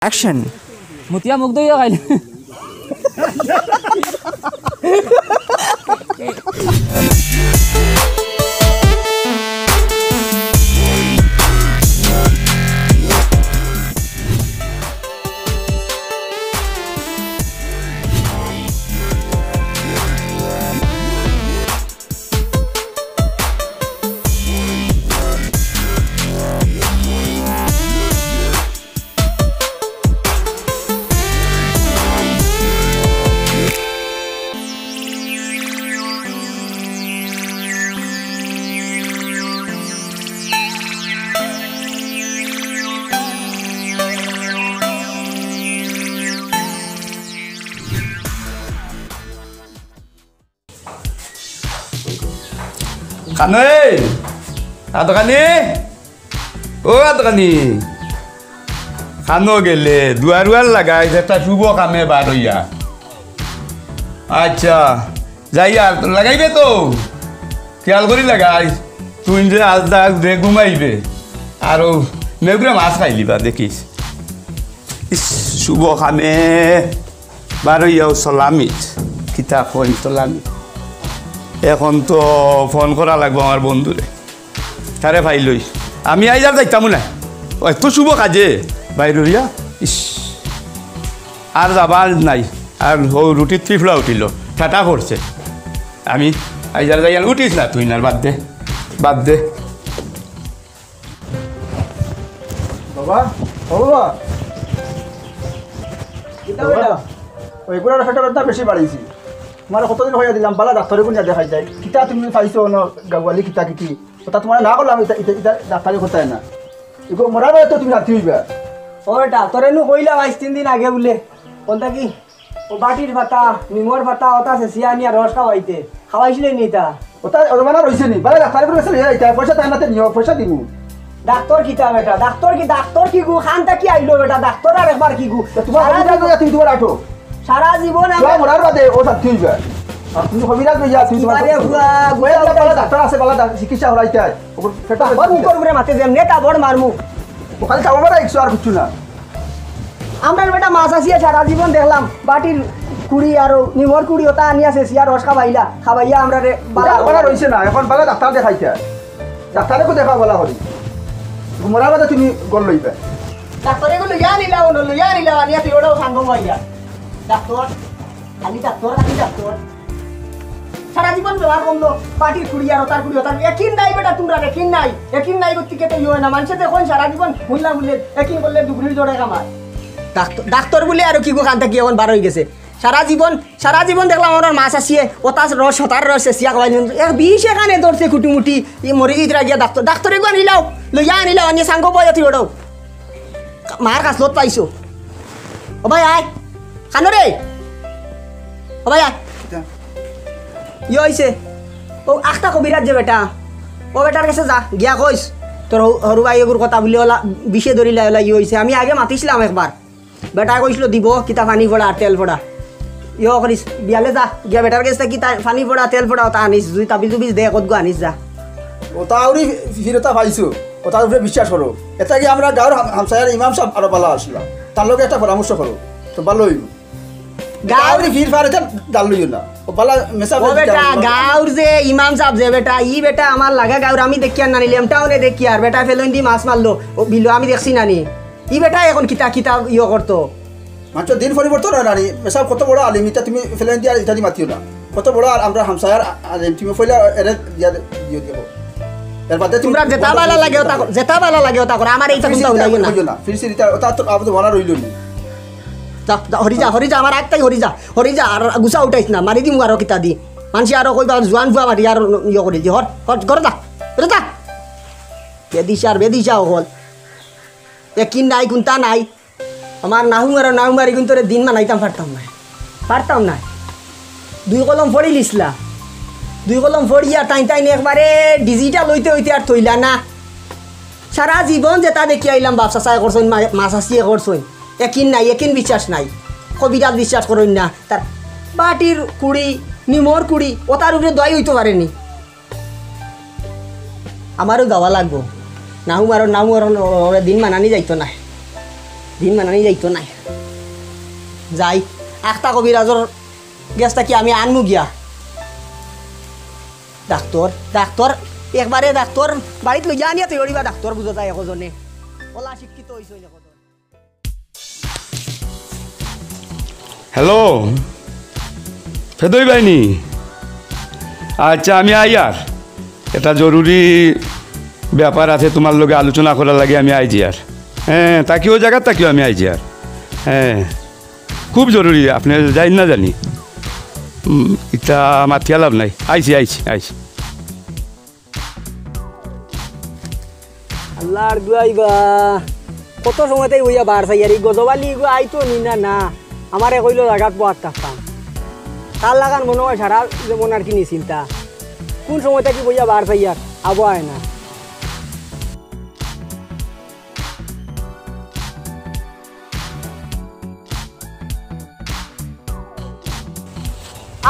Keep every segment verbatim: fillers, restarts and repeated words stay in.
অ্যাকশন। মুতিয়া মুখ ধুইয়া খাইলে। খানো, আদকানি, ও আদকানি, খানো গেলে দুয়ার উয়ার লাগাই, একটা শুভ কামে বার অইয়া। আচ্ছা, যাই আর লাগাইবে তো, খেয়াল করি লাগাই। তুই যে আজ দা দে ঘুমাইবে, আর ও মেঘরে মাছ খাইলিবা দেখিস। ইস, শুভ কামে বার অইয়াও সালামিত, কিতা কইন সালামিত। এখন তো ফোন করা লাগবো আমার বন্ধুরে, তারে পাইলই। আমি আইজ আর যাইতামু না, অত শুভ কাজে বাইর অইয়া। ইস, আর যাবার নাই। আর ও রুটির তৃফলা উঠিল, ঠাটা করছে। আমি আইজ আর যাই আর, উঠিস না তুই, না বাদ দে, বাদ দে। বাবা, ও বাবা। কিতা বাবা? বেটা? ওই গুড়ার ফেটে ব্যথা বেশি বাড়িছি। তোমার কতদিন হইয়া দিলাম, বালা ডাক্তারে কোন দেখাই যায়। কিতা তুমি পাইছো অনো গাওয়ালি কিতা কিতি? ওটা তোমার না করলাম, এটা, এটা, এটা ডাক্তারে কোথায় না। এগো মরা বেলা তো তুমি রাতি হইবা। ও বেটা, তোরে নু কইলাম আইজ তিন দিন আগে বুলে। কোনটা কি? ও বাটির পাতা, নিমর পাতা, ওটা আছে, সিয়া নিয়া রস খাওয়াইতে। খাওয়াইছিলে নি তা? ওটা, ওটা মানে রইছে নি? বালা ডাক্তারে কোন গেছে লইয়া যাইতে, পয়সা তাই না তে নিও, পয়সা দিমু। ডাক্তার কিতা বেটা? ডাক্তার কি, ডাক্তার কি গু? খানটা কি আইলো বেটা? ডাক্তার আর একবার কি গু? তো তোমার সারা অসুবিধা জীবন, তুমি তোমার আটো। সারা জীবন আমরা তোমার মরার বাদে ও শান্তি হইবে। আর তুমি কবিরাজ লইয়া, তুমি তোমার আরে হুয়া, ওই একটা ভালো ডাক্তার আছে, ভালো ডাক্তার, চিকিৎসা করাইতে হয়। ওপর পেটে ওর মুখর উপরে মাতে দেম, নেতা বড় মারমু। ওখানে খাবো বেটা, একশো আর কিচ্ছু না। আমরা বেটা মাছ আসিয়া সারা জীবন দেখলাম, বাটির কুড়ি আর নিমর কুড়ি ওটা আনিয়া শেষিয়া রস খাবাইলা, খাবাইয়া আমরা রে বালা ওটা ওটা রইছে না, এখন বালা ডাক্তার দেখাইতে হয়। ডাক্তারে কো দেখা বলা হরি। ঘুমরা বাদে তুমি গল লইবে। ডাক্তারে কো লইয়া নিলা, ও লইয়া নিলা, আনিয়া তুই ওটাও সাঙ্গ হইয়া। ডাক্তার, খালি ডাক্তার, খালি ডাক্তার। সারা জীবন ব্যবহার করলো, পার্টির কুড়ি আর ওতার কুড়ি, ওতার একিন নাই বেটা, তোমরা একিন নাই, একিন নাই করতে কেটে ইয়ে হয় না। মানুষে তো এখন সারা জীবন হুনলা বললে, একিন করলে দুগুলির জোরে কামায়। ডাক্তার, ডাক্তার বলে আরো কি গো খান থাকি এখন বার হয়ে গেছে। সারা জীবন, সারা জীবন দেখলাম আমার মাছ আসিয়ে, ওতার রস, হতার রস, এসিয়া খাওয়াই নিলাম। এক বিষ এখানে ধরছে কুটুমুটি, এই মরে গিয়ে গিয়া ডাক্তার, ডাক্তারে গো আনিলাও, লইয়া আনিলাও, আনিয়ে সাঙ্গ বয় তুই ওটাও। মার কাছ লত পাইছো। ও ভাই আয়, খানো রে। ও ভাই আয়। কিতা? ইয়ে হইছে। ও আখতা কবিরাজ যে বেটা, ও বেটার কাছে যা, গিয়া কইস, তোর হউ-, হরু ভাই এগুর কথা বলি ওলা, বিষে ধরিলা ওলা ইয়ে হইছে। আমি আগে মাতিছিলাম একবার, বেটায় কইছিল দিব, কিতা পানি পড়া আর তেল পড়া। ইয়ে করিস, বিয়ালে যা, গিয়া বেটার কাছে কিতা পানি পড়া, তেল পড়া, ওটা আনিস, তুই তাবিজ উবিজ দে, কতগু আনিস যা। ওটা আউরি ফিরতা পাইছো, ওটার উপরে বিশ্বাস করো। এটা কি আমরা গাঁওর হাম-, হামসায়ার ইমাম সাহেব আরো ভালো আসলা, তার লগে একটা পরামর্শ করো, তো ভালো হইব। গাঁওর গাঁওর ভিড় ফাড়ে তার গাল লইও না। ও বালা মেসা ও বেটা, গাঁওর যে ইমাম সাহেব যে বেটা, ই বেটা আমার লাগা গাঁওর আমি দেখি আর নানি, লেমটাউনে দেখি আর বেটা ফেলইন দি মাছ মারলো, ও বিলো আমি দেখছি নানি। ই বেটা এখন কিতা কিতা ইয়ে করতো। মাত্র দিন পরিবর্তন হয় নানি, মেসা কত বড় আলিম, ইটা তুমি ফেলইন দি আর ইটা দি মাতিও না। কত বড় আর আমরা হামসায়ার আ-, আলিম, তুমি পয়লা এরে দিয়া দে-, দিও, দিও। এর বাদে তুমি তোমরা যেটা ভালা লাগে ওটা কর, যেটা ভালা লাগে ওটা কর, আমার এইটা তুমি চিন্তা চিন্তা উঠাইও না। করিও না, ফিরছি ইটা, ওটা তো আপাতত মনে রইল নি। যা, যা, হরি যা, হরি যা, আমার আগটাই হরি যা, হরি যা, আর গুছা উঠাইস না, মারি দিমু আরো কিতা দি। মানষে আরো কইবা, জোয়ান ফুয়া মারি আর ইয়ে করি দি, হর, হর, ঘরে যা, ঘরে যা। বেদিশার, বেদিশা অকল। একিন নাই, কুন্তা নাই। আমার নাহু মারো, নাহু মারি কিন্তু তোরে দিন মানাইতাম পারতাম না। পারতাম না। দুই কলম পড়িলিসলা। দুই কলম পড়িয়া তাইন তাইন একবারে ডিজিটাল হইতে হইতে আর থইলা না। সারা জীবন যেটা দেখি আইলাম, বাপ চাচায় করছইন, মা-, মা চাচিয়ে করছইন। একিন নাই, একিন বিশ্বাস নাই। কবিরাজ বিশ্বাস করইন না। তার বাটির কুড়ি, নিমর কুড়ি, ওটার উপরে দোয়াই হইতে পারেনি। আমারও যাওয়া লাগবো। নাহু মারো, নাহু মারো, ওরে দিন মানানি যাইতো না। দিন মানানি যাইতো নায়। যাই, আখতা কবিরাজর গেছ থাকি আমি আনমু গিয়া। ডাক্তর, ডাক্তর, একবারে ডাক্তর বাড়িত লইয়া আনিয়া তৈরি করিবা ডাক্তর, বুঝা যায় একজনে। ওলা শিক্ষিত হইছে অইলে কত। হ্যালো, ফেদই বাইনি। আচ্ছা, আমি আইয়ার। এটা জরুরি ব্যাপার আছে, তোমার লগে আলোচনা করার লাগি আমি আইছি আর। হ্যাঁ, থাকিও, জাগাত থাকিও, আমি আইছি আর। হ্যাঁ, খুব জরুরি, আপনি যাইন না জানি। উম, ইটা মাতিয়া লাভ নাই। আইছি, আইছি, আইছি। আল্লাহর দুয়াই বা, কত সময় তাই বইয়া বার চাইয়ার, এই গজবালি ইগু আইতো নি না, না। আমারে কইলো জাগাত বওয়াত থাকতাম। তার লাখান মনে হয় সারা জীবন আর কি নিশ্চিন্তা। কোন সময় থাকি বইয়া বার চাইয়ার, আবো আয় না।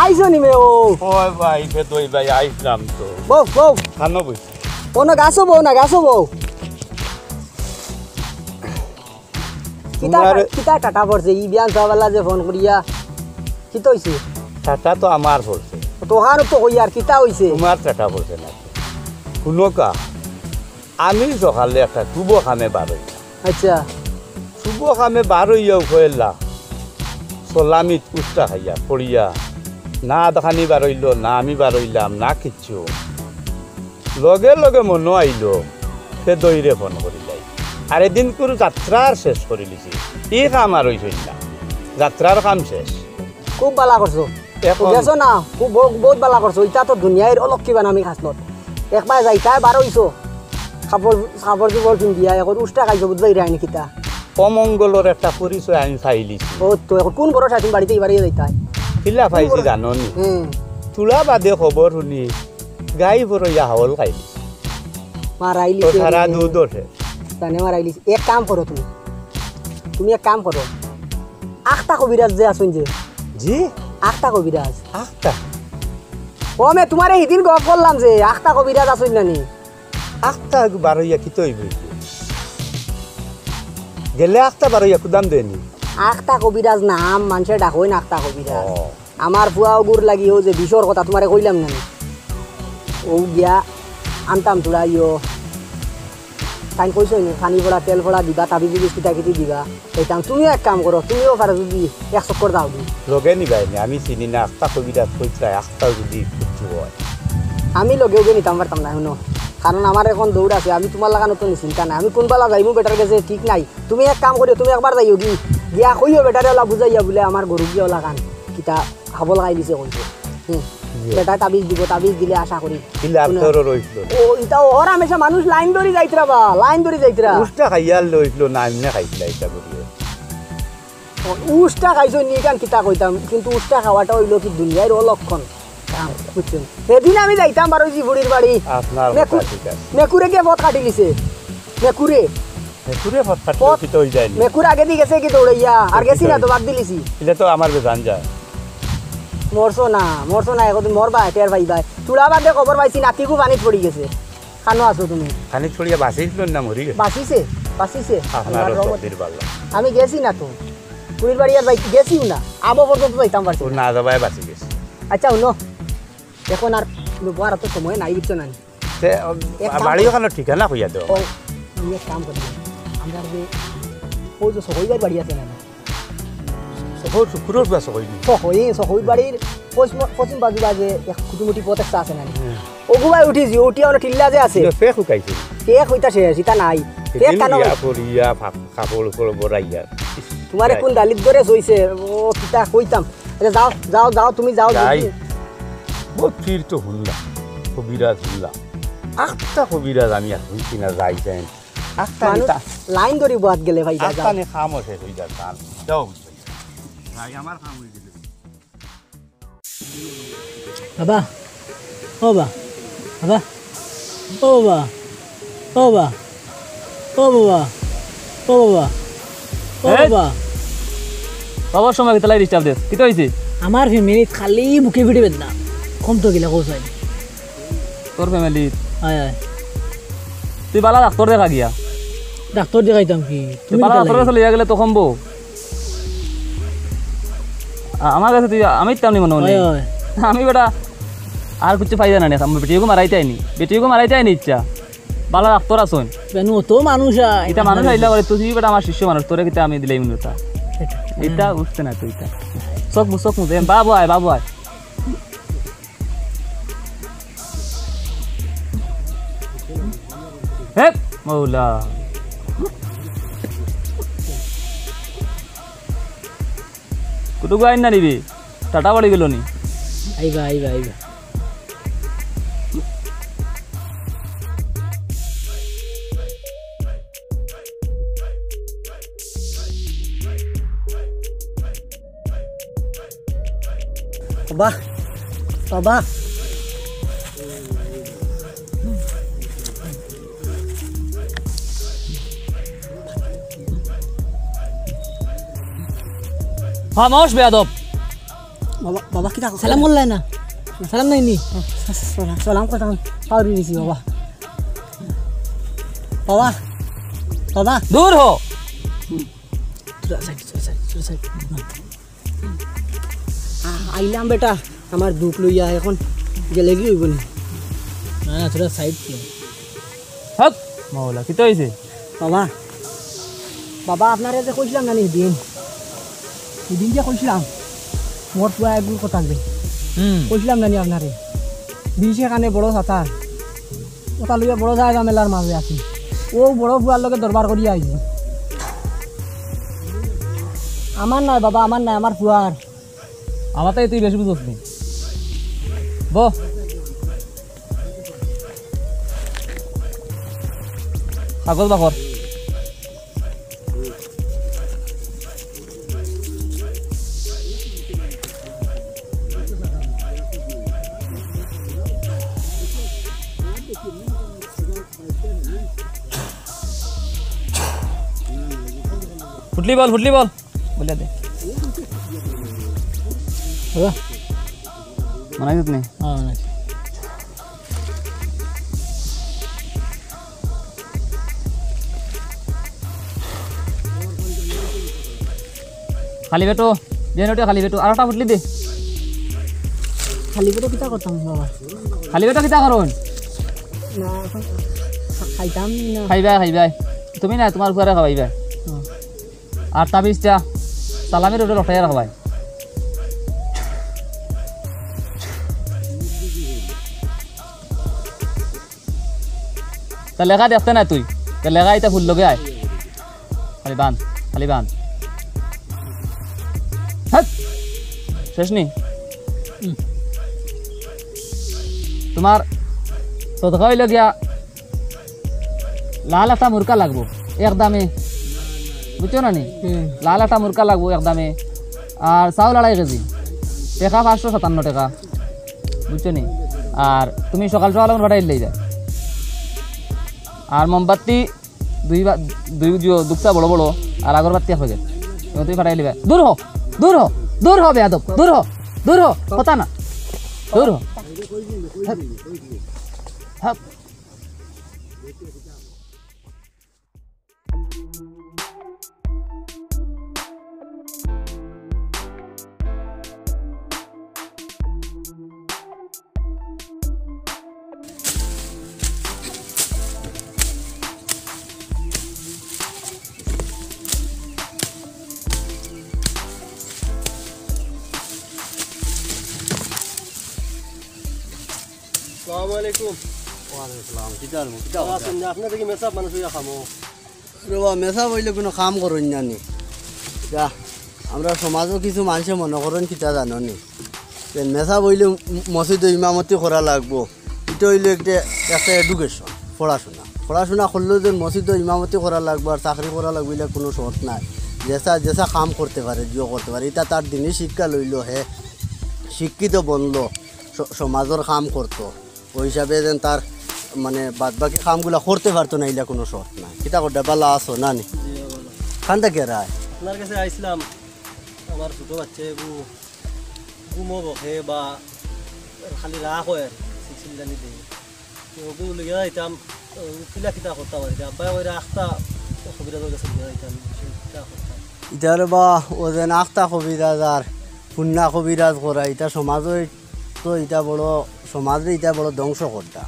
আইছো নি মে ও? ওই ভাই, ফেদই ভাই, আইছলাম তো। বউ, বউ। খানো বই। কোনো গাছো বউ না, গাছো বউ। কিতা, তোমার কিতা টাটা পড়ছে? ই বিয়ান সবালা যে ফোন করিয়া। কিতা হইছে? টাটা তো আমার পড়ছে। তো হার তো কই আর কিতা হইছে? তোমার টাটা পড়ছে না। শুনো কা, আমি সকালে একটা শুভ কামে বার হইলাম। আচ্ছা। শুভ কামে বার হইয়াও কইলা, সলামিত উষ্টা খাইয়া পড়িয়া, না দেখানি বার হইল, না আমি বার হইলাম, না কিচ্ছু। লগে লগে মনো আইল, ফেদইরে ফোন করিলাই। আর এদিন কুরু যাত্রার শেষ করিলিছি। ই কাম আর হইছিল না, যাত্রার কাম শেষ। খুব ভালা করছো। এখন গেছো না, খুব, বহু-, বহুত ভালা করছো। ইটা তো দুনিয়ার অলক্ষী বানামি খাসলত। একবার যাইতায় বার হইছো, কাপড়, কাপড় চোপড় পিন্দিয়া, এখন উষ্টা খাইছো, বুঝবায় রায়নি কিতা। অমঙ্গলর একটা পরিচয় আমি পাইলিছি। ও তো এখন কোন বড় শাসন বাড়িতে এবারে যাইতায়? কিলা পাইছি জানো নি? হুম। তুলা বাদে খবর শুনি, গাই ভরইয়া হাওল খাইলি। মারাইলি তো রে। সারা দুধ ওঠে। জানে মারাইলি। এক কাম করো তুমি, তুমি এক কাম করো, আখতা কবিরাজ যে আছইন যে। জি? আখতা কবিরাজ। আখতা? ও মে, তোমারে হিদিন গপ করলাম যে, আখতা কবিরাজ আছইন না নি? আখতা বারইয়া কিতা অইবো? গেলে আখতা বারইয়া কুদাম দেনি? আখতা কবিরাজ নাম, মানষে ডাকইন আখতা কবিরাজ। ও। আমার ফুয়া ওগুর লাগি ও যে বিষর কথা তোমারে কইলাম না নি? ও গিয়া আনতাম তুড়া ইয়ো। তাইন কইছইন নি, পানি পড়া, তেল পড়া দিবা, তাবিজ উবিজ কিতা কিতি দিবা। কইতাম, তুমিও এক কাম করো, তুমিও পারো যদি এক চক্কর দাও দি। লগে নিবায় নি, আমি চিনি না, আখতা কবিরাজ কইতরা, আখতা যদি কিচ্ছু হয়। আমি লগে ওগে নিতাম পারতাম না, হুনো। কারণ আমার এখন দৌড় আছে, আমি তোমার লাখান তো নিশ্চিন্তা নাই। আমি কোন বালা যাইমু বেটার গেছে ঠিক নাই। তুমি এক কাম করিও, তুমি একবার যাইও গি। গিয়া কইও বেটারে ওলা বুঝাইয়া বুলে আমার গরু গিয়া ওলা খান। কিতা হাবল খাই দিছে কইছে। হুম। জি। বেটায় তাবিজ দিব, তাবিজ দিলে আশা করি। কিলা কোনো আতরও রইছিল। ও, ইতা ওর হামেশা মানুষ লাইন ধরি যাইতরা বা, লাইন ধরি যাইতরা। উষ্টা খাইয়া লইছিল না, এমনে খাইছিল ইটা করিয়া। ও, উষ্টা খাইছো নি, ইখান কিতা কইতাম, কিন্তু উষ্টা খাওয়াটা অইলো কি দুনিয়ার অলক্ষণ। বুঝছেন? সেদিন আমি যাইতাম বার অইছি বুড়ির বাড়ি। আপনার কথা মেকুর-, ঠিক আছে। মেকুরে গিয়া পথ কাটিলিছে। মেকুরে। মেকুরে পথ কাটলে পথ কিতা অই যায়নি? মেকুর আগেদি গেছে কি দৌড়াইয়া? আর গেছি না তো, বাদ দিলিছি। এটা তো আমার বেজান যায়। মরছো না, মরছো না, এখন মরবা, টের পাইবা। তুলা বাদে খবর পাইছি, নাতিগু পানিত পড়ি গেছে। কানো আছো তুমি? খানিক ছড়িয়া বাঁচিছিল না মরি গেছে? বাঁচিছে, বাঁচিছে। আপনারও আল্লাহর রহমত। তকদির ভালা। আমি গেছি না তো। বুড়ির বাড়ি আর যাই-, গেছিও না। আবো পর্যন্ত যাইতাম পারছি ও না। না যাবায় বাঁচি গেছে। আচ্ছা, হুনো। এখন আর বওয়ার অত সময় নাই, বুঝছো না? তে, এক কাম বাড়ি করো। ওখানে ঠিকানা কইয়া দেও। ও, তুমি এক কাম করো। আমরা যে, ওই যে সহইবার বাড়ি আছে না? সহই শুক্রর পুয়া সহই নি? সহই, সহইর বাড়ির পশ্চিম, পশ্চিম বাজু বাজে এক কুটিমুটি পথ একটা আছে না? হ্যাঁ। ওগুবায় উঠিছি, উঠিয়া ওরা টিল্লা যে আছে। ইয়া, ফেক হুকাইছে। ফেক হইতা শেষ, ইতা নাই। ফেক সেদিন কানো ইয়া হইছে? পড়িয়া, ফা-, কাপড় উপর বড়াইয়া। তোমারে যাই। কোন দালিত ধরে সইছে? ও, কিতা কইতাম। আচ্ছা, যাও, যাও, যাও, তুমি যাও, যাই। দেখি। বহুত ফির তো হুনলাম, কবিরাজ হুনলাম। আখতা কবিরাজ আমি আর হুনছি না, যাই যাই। আখতা মানুষ নিতা-, লাইন ধরি বহাত গেলে ভাই, যাও, আখতা যাও। নে কামও শেষ হই যার কাম। যাও, যাই, আমার কাম হই গেলে। বাবা, ও বা, বাবা, ও বা, ও বা, ও বাবা, ও বাবা, ও এই! বাবা। বাবার সময় কিতা লাগি disturb দেস? কিতা হইছে? আমার ফ্যামিলিত খালি বুকে পিঠে বেদনা। কম তো গিলা কৌশল। তোর ফ্যামিলিত? হয়, হয়। তুই বালা ডাক্তর দেখা গিয়া। ডাক্তর দেখাইতাম কি? তুমি বালা কিতা ডাক্তর লাগে? কাছে লইয়া গেলে তো কমবো। আ-, আমার কাছে তুই, আমি ইতাম নি মনে মনে। হয়, হয়। আমি বেটা আর কিছু পাইতা না নি, আমি বেটিগু মারাইতে আইনি, বেটিগু মারাইতে আইনি ইচ্ছা। বালা ডাক্তর আছইন। বেনু, অত মানুষ আয়। ইতা মানুষ আইলা করে, তুই বেটা আমার শিষ্য মানুষ, তোরে কিতা আমি দিলাই মনে তা। ইতা উঠতে না তুই ইতা। চোখ মুছ, চোখ মুছ, এ, বাবু আয়, বাবু আয়। হে মৌলা। কুটুকু আইন না নিবি? টাটা বাড়ি গেল নি? আইবা, আইবা, আইবা। বাবা, বাবা। খামোশ বেয়াদব। বাবা, বাবা, কিতা? সালাম করলাই না? সালাম নাই নি? সালাম করতাম, পাউরি দিছি বাবা। বাবা, বাবা। দূর হ। তোরা সাইড, তোরা সাইড, তোরা সাইড। আ-, আইলাম বেটা, আমার দুখ লইয়া এখন গেলে কি হইব নি? না, না, তোরা সাইড কি? হক, মাওলা, কিতা হইছে? বাবা, বাবা, আপনারে যে কইছিলাম না নি দিন, সেদিন যে কইছিলাম, মোর পুয়া এগুর কথা যে হুম। কইছিলাম না নি আপনারে, বিশে কানে বড় সাঁতার, ওটা লইয়া বড় যায় ঝামেলার মাঝে আছি। ও বড় পুয়ার লগে দরবার করিয়া আইছি। আমার নাই বাবা, আমার নাই, আমার পুয়ার। আমার তাই তুই বেশি বুঝছ নি। বহ। কাগজ বাকর। ফুটলি বল, ফুটলি বল। বলে দে। হ্যালো? মনে হয় নি? হ্যাঁ, মনে আছে। খালি পেটো, বিয়ান উঠে খালি পেটো, আর একটা ফুটলি দে। খালি পেটো কিতা করতাম বাবা? খালি পেটো কিতা করুন? না, এখন খা-, খাইতাম না। খাইবায়, খাইবায়। তুমি না, তোমার পুয়ারে খাওয়াইবায়। হুম। আর তাবিজটা সালামির উপরে লটাইয়া রাখবায়। তা লেখা দেখতে না তুই, তা লেখা এটা ফুল লগে আয়। খালি বান, খালি বান। হাট! শেষ নি? হুম। তোমার সদকা হইল গিয়া লাল একটা মুরকা লাগবো এক দামে, বুঝছো না নি? হুম। লাল একটা মুরকা লাগবো এক দামে, আর চাউল আড়াই কেজি, টেকা পাঁচশো সাতান্ন টেকা, বুঝছো নি? আর তুমি সকাল সকাল আমার পাঠাই দিলেই যায়। আর মোমবাতি দুই বা-, দুই দিও, দুকটা বড় বড়, আর আগরবাতি এক প্যাকেট। তুমি পাঠাই দিবা। দূর হ, দূর হ, দূর হ বেয়াদব, দূর হ, দূর হ, কথা না, দূর হ। হ্যাঁ। আসসালামু আলাইকুম। ওয়ালাইকুম আসসালাম। কিতা করমু? কিতা ভালা করমু? আছইন নি? আপনে দেখি মেসাব মানুষ অইয়া খামো। রে বা, মেসাব অইলে কুনু কাম করইন না নি? যা, আমরা সমাজো কিছু মানষে মনো করইন কিতা জানো নি? যে মেসাব অইলে ম-, মসজিদো ইমামতি করা লাগবো। ইটা অইলে একটা, একটা education, পড়াশোনা। পড়াশোনা করলেও যে মসজিদো ইমামতি করা লাগবো আর চাকরি করা লাগবো, ইলা কুনু শর্ত নাই। যেসা, যেসা কাম করতে পারে, যেও করতে পারে, ইটা তার দিনি শিক্ষা লইলো, হে শিক্ষিত বনলো, স-, সমাজর কাম করতো। ওই হিসাবে যেন তার মানে বাদ বাকি কামগুলা করতে পারতো না, ইলা কুনু শর্ত নাই। কিতা করতা, ভালা আছো না নি? জি, ভালা। কান্দা কে রায়? আপনার কাছে আইছিলাম, আমার ছোট বাচ্চা এগু ঘুমো বহে বা খালি রাগ হয় আর, সিলসিলানি দেয়। তো ওগু লইয়া যাইতাম, ও কিলা কিতা করতাম আর কি। আব্বায় কইরা আখতা ইতারে বা ও যেন আখতা কবিরাজ আর পুন্না কবিরাজ করা, ইতা সমাজও তো ইতা বড়, সমাজরে ইতা বড় ধ্বংস করতা।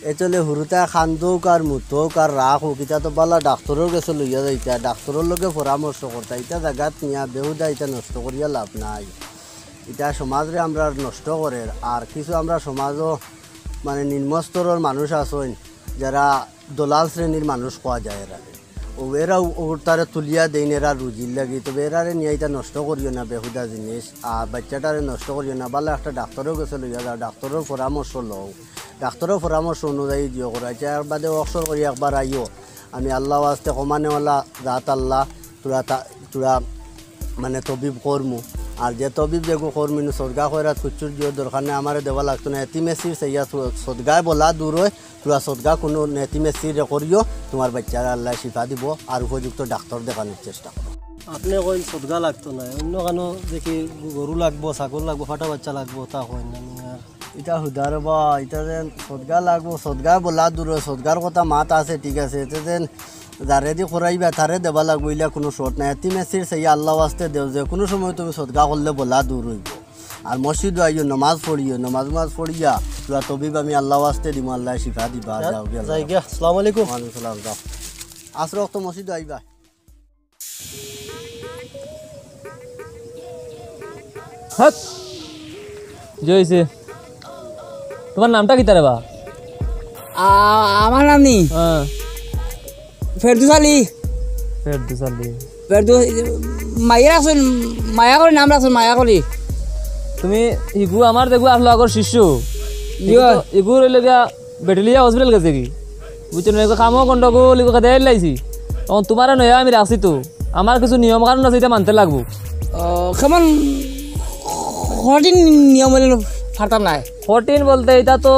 এ চলে হুরুতায় খান্দুক আর মুতোক আর রাখুক, ইতা তো বালা ডাক্তরর গেছে লইয়া যাইতা, ডাক্তরর লগে পরামর্শ করতা। ইতা জাগাত নিয়া বেহুদা ইতা নষ্ট করিয়া লাভ নাই। ইতা সমাজরে আমরা নষ্ট করের। আর কিছু আমরা সমাজও মানে নিম্ন স্তরর মানুষ আছইন, যারা দলাল শ্রেণীর মানুষ কওয়া যায় এরারে। ও এরা উ-, ওর তারে তুলিয়া দেইন এরা রুজির লাগি, তবে এরারে নিয়া ইতা নষ্ট করিও না বেহুদা জিনিস। আর বাচ্চাটারে নষ্ট করিও না, বালা একটা ডাক্তরর গেছে লইয়া যাও, ডাক্তরর পরামর্শ লও। ডাক্তরর পরামর্শ অনুযায়ী দিও করা। আচ্ছা, এর বাদে অবসর করি একবার আইও। আমি আল্লাহ ওয়াস্তে কমানেওয়ালা জাত আল্লাহ, তোরা তা-, তোরা মানে তবিব কর্মু। আর যে তবিব যেগু কর্মু, ইনু সদগা খয়রাত কুচ্ছুর দিও দরকার নাই, আমারে দেওয়া লাগতো না। এতিমে সির চাইয়া সু-, সদগায় বলা দূর হয়, তোরা সদগা কোনো এতিমে সির রে করিও, তোমার বাচ্চারে আল্লাহ শিফা দিব, আর উপযুক্ত ডাক্তর দেখানোর চেষ্টা করো। আপনে কইন সদগা লাগতো না, অন্য কানো দেখি গরু লাগবো, ছাগল লাগবো, ফাটা বাচ্চা লাগবো, তা কইন না নি আর। ইটা হুদার বা, ইটা যেন সদগা লাগবো, সদগা বলা দূর, সদগার কথা মাত আছে, ঠিক আছে, এতে যেন যারেদি করাইবা, তারে দেবা লাগবো, ইলা কোনো শর্ত নাই। এতিমে সির চাইয়া আল্লাহ ওয়াস্তে দেও, যে কোনো সময় তুমি সদগা করলে বলা দূর হইব। আর মসজিদ আইও, নমাজ পড়িও, নমাজ নমাজ পড়িয়া তোরা তবিব আমি আল্লাহ ওয়াস্তে দিমু, আল্লাহ শিফা দিবা। যাও, যাও, গেল। যাই গিয়া, আসসালামু আলাইকুম। ওয়ালাইকুম সালাম, যাও। আসর অক্ত মসজিদ আইবা। হক। যে হইছে। তোমার নামটা কিতা রে বা? আ-, আমার নাম নি? হ্যাঁ। ফেরদৌস আলী। ফেরদৌস আলী। ফেরদৌস, মাইয়া রাখছইন, মায়া করি নাম রাখছইন, মায়া করি। তুমি ইগু আমার দেখু আসলো আগর শিষ্য। ইয়ো। ইগু তো, ইগু রইল গিয়া ব্যাটালিয়া হসপিটাল গেছে কি? বুঝছো না? এগু কামও গন্ডগোল, ইগু খেদে লাইছি। তখন তোমারে নয়া আমি রাখছি তো। আমার কিছু নিয়ম কানুন আছে, ইটা মানতে লাগবো। ও, কেমন কঠিন নিয়ম অইলে পারতাম না। কঠিন বলতে ইটা তো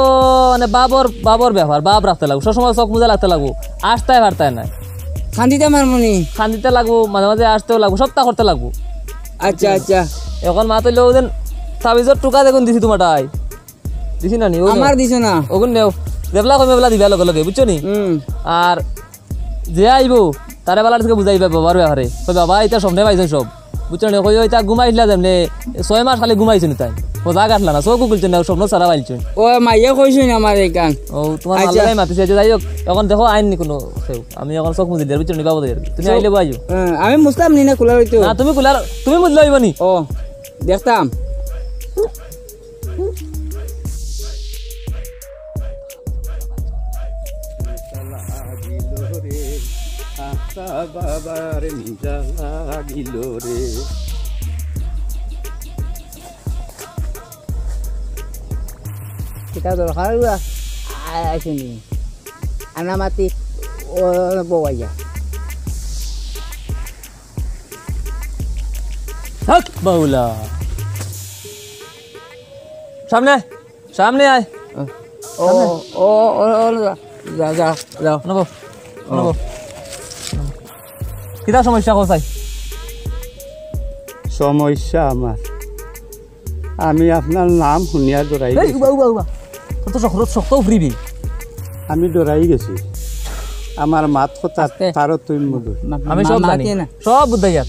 মানে বাবর, বাবর ব্যাপার, বাব রাখতে লাগবো, সবসময় চোখ মুজা লাগতে লাগবো, আসতায় পারতায় না। খান্দিতে মারমুনি। খান্দিতে লাগবো, মাঝে মাঝে আসতেও লাগবো, সবটা করতে লাগবো। আচ্ছা, আচ্ছা। এখন মা তো লও দেন, তাবিজর টুকা দেখুন দিছি তোমারটাই। দিছি না নি? ওগুন আমার নেও। দিছে না। ওগুন নেও। যেবলা কইমে এবলা দিবা লগে লগে, বুঝছো নি? হুম। আর যে আইবো, তারে বালা আজকে বুঝাইবা বাবার ব্যাপারে। কই, "বাবা, ইতা স্বপ্নে পাইছইন সব।" বুঝছো নি? কই, "ইতা ঘুমাইছিলা যেমনে, ছয় মাস খালি ঘুমাইছইন তাই। খোজা কাটলা না, চোখও খুলছইন না, স্বপ্ন সারা পাইলছইন।" ও মাইয়ে কইছইন আমার এই গান। ও, তোমার আচ্ছা। মাল্লাগাই মাতিছে, আচ্ছা, যাই হোক, এখন দেখো আইন নি কোনো কেউ। আমি এখন চোখ মুজি দিয়ার, বুঝছো নি, বাবা দিয়ার। তুমি চোখ আইলে বইও। হ্যাঁ, আমি মুছলাম নি না, খোলা রইতো। না, তুমি খোলার, তুমি মুজলে হইব নি? ও, দেখতাম। কিতা দরকার অইবা? আ-, আইছে নি? আনা মাতি, ও, বউ আইয়া। হক বাউলা। সামনে, সামনে আয়। ও, ও, ও, ও, ও, যা, যা, যা, যা। নবো, ও। নবো। কিতা সমস্যা কও চাই? সমস্যা আমার, আমি আপনার নাম শুনিয়া ডরাই এই, গেছি। উবা, উবা, উবা। তোর তো শক্ত, শক্ত উফরিবি। আমি ডরাই গেছি। আমার মাত কথা আস্তে। তারও তুই মধুর। মা-, আমি মা-, সব মা জানি। কে না? সব বুঝাই আর।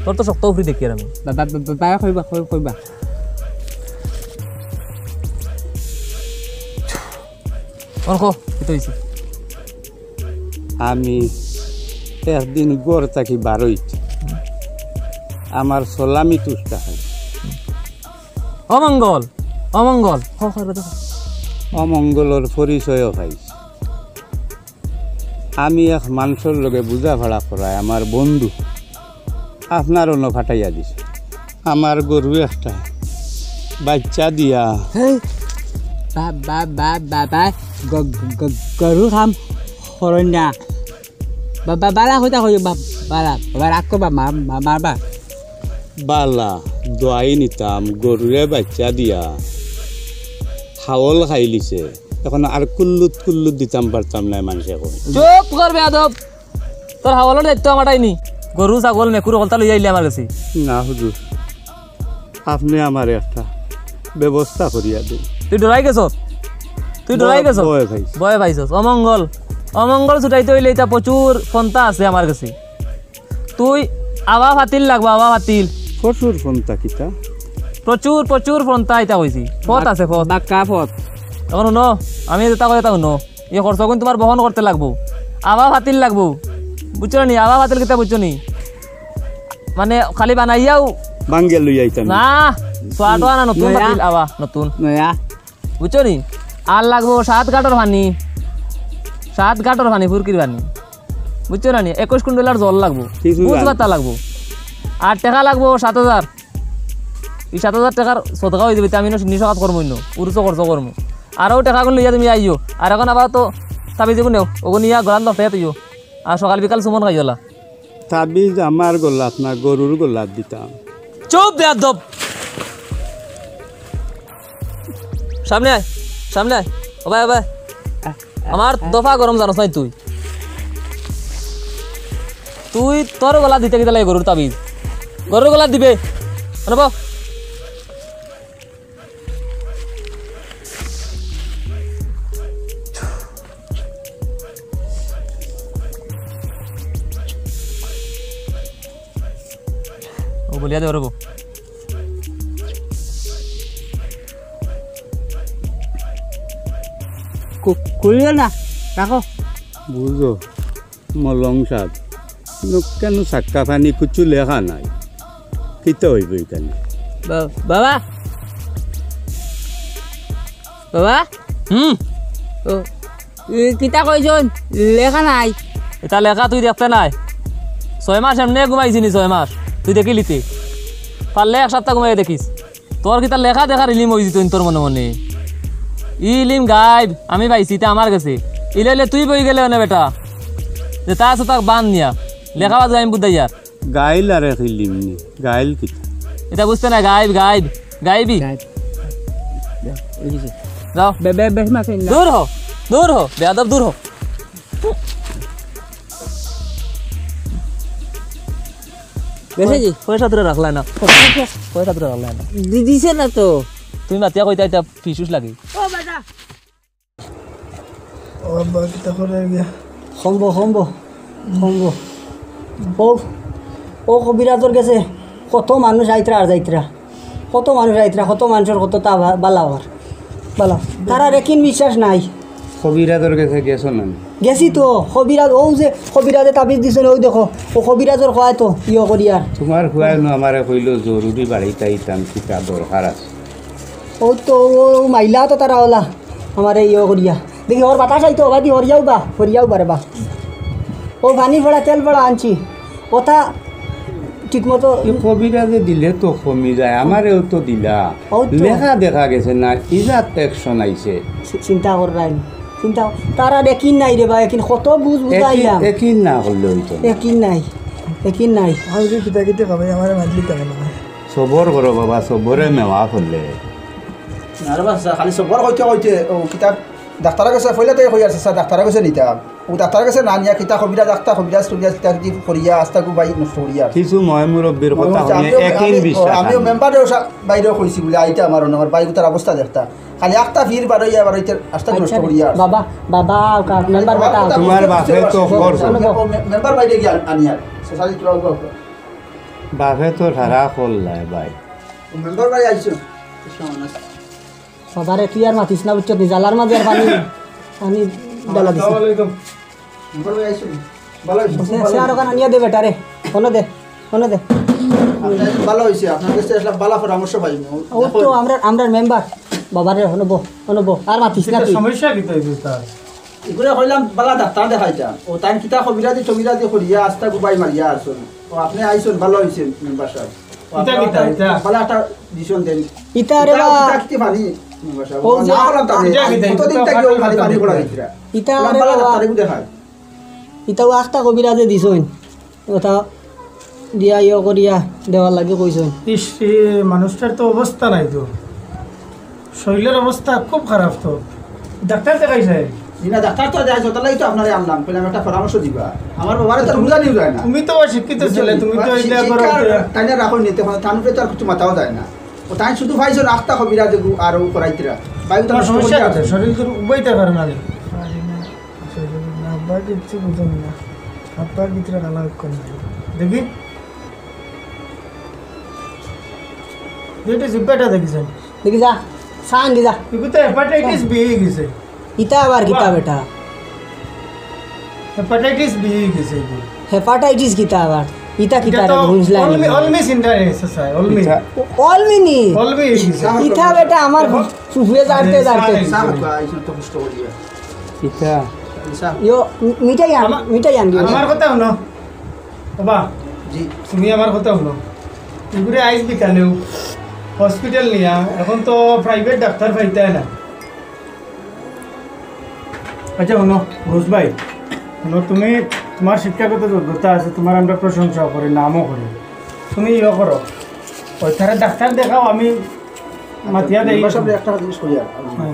তোর তো শক্ত উফরি দেখি আর আমি। বা-, বা-, বা-, বা-, কইবা, কই-, কইবা। অন কো, কিতা হইছে? আমি একদিন ঘর থাকি বারইত। আমার সালামি তুষ্টা হয়। অমঙ্গল, অমঙ্গল। হ, হ, হ, হ। অমঙ্গলর পরিচয়ও পাইছি। আমি এক মানষর লগে বুঝাপড়া করায় আমার বন্ধু আপনার অনো ফাটাইয়া দিছে। আমার গরু একটা বাচ্চা দিয়া। হেই, বা-, বা-, বা-, বা-, বা-, গ-, গ-, গ-, গরু কাম করইন না। বা-, বা-, বালা কথা কইও, বা-, বালা, বা-, রাগ করবা, মা-, মা-, মারবা। বালা, দোয়াই নিতাম, গরুরে বাচ্চা দিয়া হাওল খাইলিছে। এখন আর কুল্লুত কুল্লুত দিতাম পারতাম না, মানষে কয়। চুপ কর বেয়াদব। তোর হাওলর দায়িত্ব আমারটাই নি। গরু, ছাগল, মেকুর হকলতা লইয়া আইলে আমার গেছে। না হুজুর, আপনে আমারে একটা ব্যবস্থা করিয়া দেইন। তুই ডরাই গেছস? তুই ডরাই ভয়, গেছস? ভয় পাইছি। ভয় পাইছস? অমঙ্গল, অমঙ্গল ছুটাইতে অইলে ইতা প্রচুর পন্থা আছে আমার গেছে। তুই আবা ফাতিল লাগবো, আবা ফাতিল। প্রচুর ফন্তা কিতা? প্রচুর, প্রচুর ফন্তা ইতা কইছি। ফত আছে, ফত। বাক্কা ফত। এখন হুনো, আমি যেটা কই, এটা হুনো। এই খরচ কিন্তু তোমার বহন করতে লাগবো। আবা ফাতিল লাগবো। বুঝছো নি? আবা ফাতিল কিতা বুঝছো নি? মানে, খালি বানাইয়াও বাঙ্গে লই আইতাম। না, সোয়াটো আনা নতুন নয়া। ফাতিল, আবা নতুন। নয়া। বুঝছো নি? আর লাগবো সাত ঘাটর পানি, সাত ঘাটর পানি, ফুরকির পানি। বুঝছো না নি? একুশ কুইন্টালর জল লাগবো, কিছু বুঝ লাগবো। বাতা লাগবো। আর টেকা লাগবো সাত হাজার। এই সাত হাজার টেকার সদকা অই যাবে, আমি নিশো কাজ করমু ইনো, উরুসো খরচ করমু। আরও টেকাগুন লইয়া তুমি আইও। আর এখন আবার তো তাবিজ এগু নেও, ওগু নিয়া গলাত লটকাইয়া থইও। আর সকাল বিকাল চুমন খাইওলা। তাবিজ আমার গলাত না, গরুর গলাত দিতাম। চুপ বেয়াদব। সামনে আয়, সামনে আয়। ও ভাই, ও ভাই। আমার দফা গরম জানোস নাই তুই? তুই তোর গলাত দিতে কিতা লাগে গরুর তাবিজ? গরুর গলাত দিবে। মানে বল। ও বলিয়া দে ওরে বউ। কু-, খুলিও না, রাখো। বুঝো, মলং সাব, কেন সাক্কা পানি কিচ্ছু লেখা নাই, কিতা অইবো এখানে? বা-, বাবা, বাবা। হুম। ও, ই কিতা কইছইন? লেখা নাই। এটা লেখা তুই দেখতে নাই? ছয় মাস এমনে ঘুমাইছি নি, ছয় মাস। তুই দেখিলিতে। পারলে এক সপ্তাহ ঘুমাইয়া দেখিস। তোর কিতা লেখা দেখার ইলিম অইছে তুই তোর মনে মনে? ই ইলিম গাইব, আমি পাইছি, ইটা আমার গেছে। ইলে ইলে তুই বই গেলে অনে বেটা। যেতা আছে তাক বান নিয়া। লেখা বাদ আমি বুঝাইয়ার। গাইল আর এক ইলিম নি। গাইল কিতা? এটা বুঝতে না, গাইব, গাইব, গাইবি। গাইব। যাও, এই যে। যাও। বে-, বে-, বেশ মাছ এই না। দূর হ, দূর হ, বেয়াদব দূর হ। বেশি জি? পয়সা ধরে রাখলাই না। পয়সা ধরে রাখলাই না। দি-, দিছে না তো। তুমি মাতিয়া কইতা এটা ফিসুস লাগে। ও বাবা। ও আব্বা, কিতা করে গিয়া? কমবো, কমবো, কমবো। ও, ও কবিরাজর গেছে কত মানুষ আইতরা আর যাইতরা। কত মানুষ আইতরা, কত মানুষর কততা বা-, বালা অর। বালা। তারার একিন বিশ্বাস নাই। কবিরাজর গেছে গেছো না? গেছি তো, কবিরাজ, ও যে কবিরাজে তাবিজ দিছে না, ওই দেখো, ও কবিরাজর কয় তো, ইয়ে করি আর। তোমার কয় নু আমারে কইলো জরুরি বাড়িত আইতাম, কিতা দরকার আছে। ও তো, ও, ও মাইলা তো তারা ওলা। আমারে ইয়ে করিয়া। দেখি, ওর বাতাস আইতো, বাদি হরিয়াও বা, হরিয়াও বা রে বা। ও পানি পড়া, তেল পড়া আনছি। ওটা ঠিক মতো ই কবিরাজে দিলে তো কমি যায়, আমারেও তো দিলা। ও তো। লেখা দেখা গেছে না, ইজাত action আইছে। চি-, চিন্তা কর রাইন। চিন্তা, তারা দেখিন নাই রে বা, একিন কত বুঝ বুঝাইলাম। একিন, একিন না করলে অইতো না। একিন নাই, একিন নাই। আমি যদি কিতা কিতা খাবাই, আমারে মারলি তেমন না। সবর করো বাবা, সবরে মেওয়া করলে। না রে বা, খালি সবর কইতে কইতে, ও কিতা ডাক্তারর গেছে, পয়লা তো কই আছে, স্যার, ডাক্তারর গেছে নিতাম। ও ডাক্তারর গেছে না নিয়া কিতা কবিরাজ, আখতা কবিরাজ, টবিরাজ, কিতা কিতি করিয়া আস্তা গু বাই নষ্ট করিয়া। কিছু ময় মুরব্বির কথা হুনিয়া একিন বিশ্বাস আমিও মেম্বাররে বাইরেও কইছি বুলে, আইতা আমার অনো, আমার বাইগুতার অবস্থা দেখতা। খালি আখতা ফির বারইয়া, বারইতে আস্তা নষ্ট করিয়া। বাবা, বাবা, মেম্বার বেটা। তোমার বাপে তো করছে। ও মে-, মেম্বার বাইরে গিয়া আনিয়ার। বাপে তো সারা করলায় ভাই। ও মেম্বার ভাই আইছো। বাবারে, তুই আর মাতিস না, বুঝছত নি? জ্বালার মাঝে আর পানি, পানি ডালা দিস না। আসসালামু আলাইকুম। মেম্বার ভাই আইছো নি? ভালো আইছো, খুব ভালো। সে আর ওখানে নিয়ে দে বেটা রে। অনো দে, অনো দে। আপনি ভালো হইছে, আপনার কাছে আসলে ভালো পরামর্শ পাইনি। ও তো আমরা, আমরা মেম্বার। বাবারে, অনো বো, অনো বো। আর মাতিস না তুই। সমস্যা কিতা অইছে তার? এগুলো কইলাম, বালা ডাক্তার দেখাইতাম। ও তাই কিতা কবিরাজি টবিরাজি করিয়া আস্তা গু বাই মারিয়া আসুন। ও আপনি আইছন, ভালো হইছে মেম্বার সাহেব। ও ইটা আপনারা কিতা, তাই ইটা? বালা একটা decision দেন। ইটা রে ইটা বা- ইটা কিতা পানি মেম্বার সাহেব? ও ও যে না বললাম তো আমি, ইটা কিতা, কতদিন ইটা থাকি ও পানি, পানি পানি পানি পড়া পানি। দিতরা। ইটা বললাম, রে বালা বাবা। ডাক্তারে গু দেখাই। ইটা ও আখতা কবিরাজে দিছইন। ওটা দিয়া ইয়ে করিয়া দেওয়ার লাগি কইছইন। ইস, এ মানুষটার তো অবস্থা নাই তো। শরীরের অবস্থা খুব খারাপ তো। ডাক্তার দেখাইছে? জি না, ডাক্তার তো দেখাইছে, তার লাগি তো আপনারে আনলাম, কইলাম একটা পরামর্শ দিবা। আমার বাবারে তো বুঝানিও যায় না। তুমি তো শিক্ষিত ছেলে, তুমি তো শিক্ষা, ইটা করো শিক্ষা উঠে। তাই না রাখো নিতে, মানে তার উপরে তো আর কিছু মাথাও যায় না। ও তাই শুধু পাইছো রাস্তা কবিরাজ গু আর ও করাইতরা। ভাই তো তোমার নষ্ট সমস্যা করিয়া কোথায়? শরীর তো উবাইতে পারে না। পারি না, শরীর না, আব্বা কিচ্ছু বুঝেন না। আব্বার ভিতরে কালা অক্ষর নাই। দেখি, এটা জিব্বাটা দেখি যান। দেখি যা, সাং গি যা। এগুলো তো হেপাটাইটিস বি হয়ে গেছে। ইতা আবার কিতা বেটা? হেপাটাইটিস বি হয়ে গেছে এগুলো। হেপাটাইটিস কিতা আবার? ইতা কিতা এটা তো রে? বুঝলাম না। অলমি, অলমি সিনটা রে, চাচা, অলমি। ইতা অলমি নি? অলমি হয়ে গেছে। ইতা বেটা আমার চুফে জারতে জারতে। ইতা। ইয়ো, মি-, মিঠাই আন, আমার কথা হুনো। বাবা, জি। তুমি আমার কথা হুনো। এগুরে আইজ বিকালেউ হসপিটাল নিয়া, এখন তো প্রাইভেট ডাক্তার পাইতায় না। আচ্ছা হুনো, ঘোষ ভাই, হুনো, তুমি, তোমার শিক্ষাগত যোগ্যতা আছে, তোমার আমরা প্রশংসা করি, নামও করি। তুমি ইয়ে করো, ওই তারা ডাক্তার দেখাও, আমি মাতিয়া দেই। মেম্বার সাহেব, একটা জিনিস করি আর, হ্যাঁ।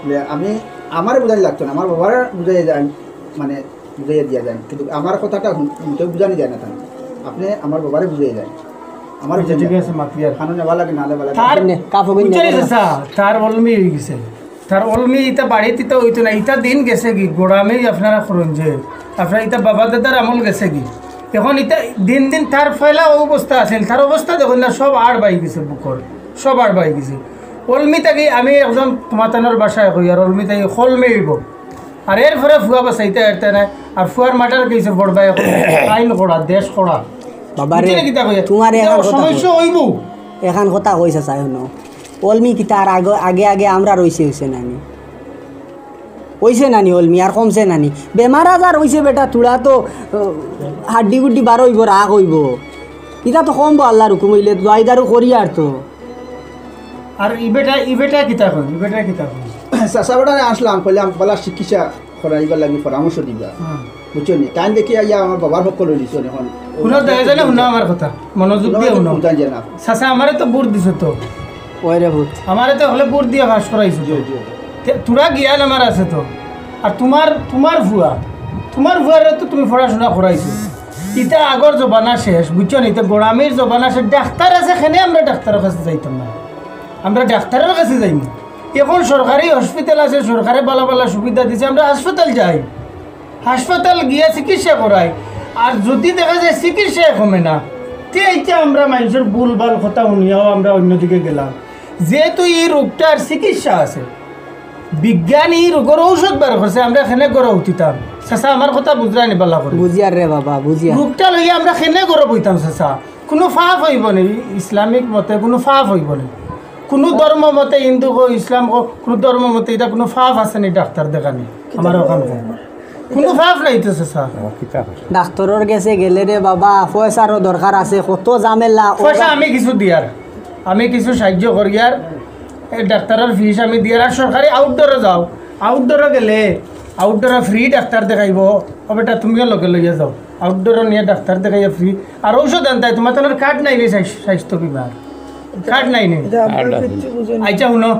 যে আমি, আমারে বুঝানি লাগতো না, আমার বাবারে বুঝাই যায়, মানে, বুঝাইয়া দিয়া যায়, কিন্তু আমার কথাটা হুন-, হুনতে বুঝানি যায় না তার। আপনি আমার বাবারে বুঝাই যায়, আমার আচ্ছা, বুঝাই ঠিক যায়। আছে, মাতিয়া। খানো নেওয়া লাগে, না নেওয়া লাগে। তার নে, কাপড় বুঝতে কিনে পারছো, স্যার? তার অলমি হয়ে গেছে। তার অলমি ইতা বাড়িত ইতা হইতো না, ইতা দিন গেছে কি, গোড়ামি আপনারা করুন যে, আপনার ইতা বাবা দাদার আমল গেছে কি। এখন ইতা দিন দিন তার ফেলা অবস্থা আছিল, তার অবস্থা দেখুন না, সব আড় বাই গেছে বুকর, সব আড় বাই গেছে। অলমি থাকি আমি একদম তোমাতানোর ভাষায় কই, আর অলমি থাকি খলমে হইব। আর এরপরে ফুয়া বাঁচাইতে পারতে না, আর ফুয়ার মার্ডার কেসে পড়বা এখন আইন করা, দেশ করা। বাবা রে, বুঝলে কিতা কইয়া? তোমার এখান কথা সমস্যা কই। হইব। এখান কথা কইছে চাই হুনো। অলমি কিতা আর আগে, আগে, আগে আমরা রইছে হইছে নানি? হইছে নানি অলমি আর কমছে নানি? বেমার আজার হইছে বেটা, তুড়া তো, আহ, হাড্ডি গুড্ডি বার হইব, রাগ হইব। ইটা তো কমবো আল্লাহর হুকুম হইলে, দোয়াই দারু করি আর তো। আর ই বেটা, ই বেটা কিতা কয়? ই বেটা কিতা কয়? চাচা বেটারে আসলাম, কইলাম, বালা চিকিৎসা করাইবার লাগি পরামর্শ দিবা। হ্যাঁ। বুঝছো নি? তাই দেখি আইয়া আমার বাবার পক্ষ লই দিছো এখন। হুনো, দয়া জানে হুনো আমার কথা। মনোযোগ দিয়া হুনো। বুঝা যায় না। চাচা, আমারে তো ভোট দিছো তো। ওই রে ভোট। আমারে তো হলে ভোট দিয়া পাস করাইছো তো। জি, জি। তে, তোরা জ্ঞান আমার আছে তো। আর তোমার, তোমার ফুয়া, তোমার ফুয়ারে তো তুমি পড়াশোনা করাইছো। ইটা আগর জমানা শেষ, বুঝছো নি? ইটা গোড়ামির জমানা শেষ। ডাক্তার আছে, কেনে আমরা ডাক্তারের কাছে যাইতাম না? আমরা ডাক্তারের কাছে যাইমু। এখন সরকারি হসপিটাল আছে, সরকারে বালা বালা সুবিধা দিছে, আমরা হাসপাতাল যাই, হাসপাতাল গিয়া চিকিৎসা করাই। আর যদি দেখা যায় চিকিৎসায় কমে না, তে ইটা আমরা মানুষের ভুলভাল কথা শুনিয়াও আমরা অন্যদিকে গেলাম। যেহেতু এই রোগটার চিকিৎসা আছে, বিজ্ঞান এই রোগের ঔষধ বার করছে, আমরা কেনে গরো উঠিতাম? চাচা, আমার কথা বুঝরায় নি বালা করি? বুঝিয়ার রে বাবা, বুঝিয়ার। রোগটা লইয়া আমরা কেনে গরো বইতাম চাচা? কোনো পাপ হইব নি, ইসলামিক মতে কোনো পাপ হইব নি, কোনো ধর্ম মতে, হিন্দু কো, ইসলাম কো, কোনো ধর্ম মতে ইটা কোনো পাপ আছে নি ডাক্তার দেখানি? আমার ওখান কো। কোনো পাপ নাই তো চাচা। ডাক্তারর গেছে গেলে রে বাবা, পয়সারও দরকার আছে, কত ঝামেলা। পয়সা আমি কিছু দিয়ার, আমি কিছু সাহায্য করিয়ার, এই ডাক্তারর ফিস আমি দিয়ার। আর সরকারি আউটডোরও যাও, আউটডোরও গেলে আউটডোরও ফ্রি ডাক্তার দেখাইব। ও বেটা, তুমিও লগে লইয়া যাও, আউটডোরও নিয়া ডাক্তার দেখাইয়া ফ্রি। আর ঔষধ আনতায়, তোমার তো কার্ড নাই নি স্বাস্থ্য বিমার, কার্ড নাই নি। আচ্ছা হুনো,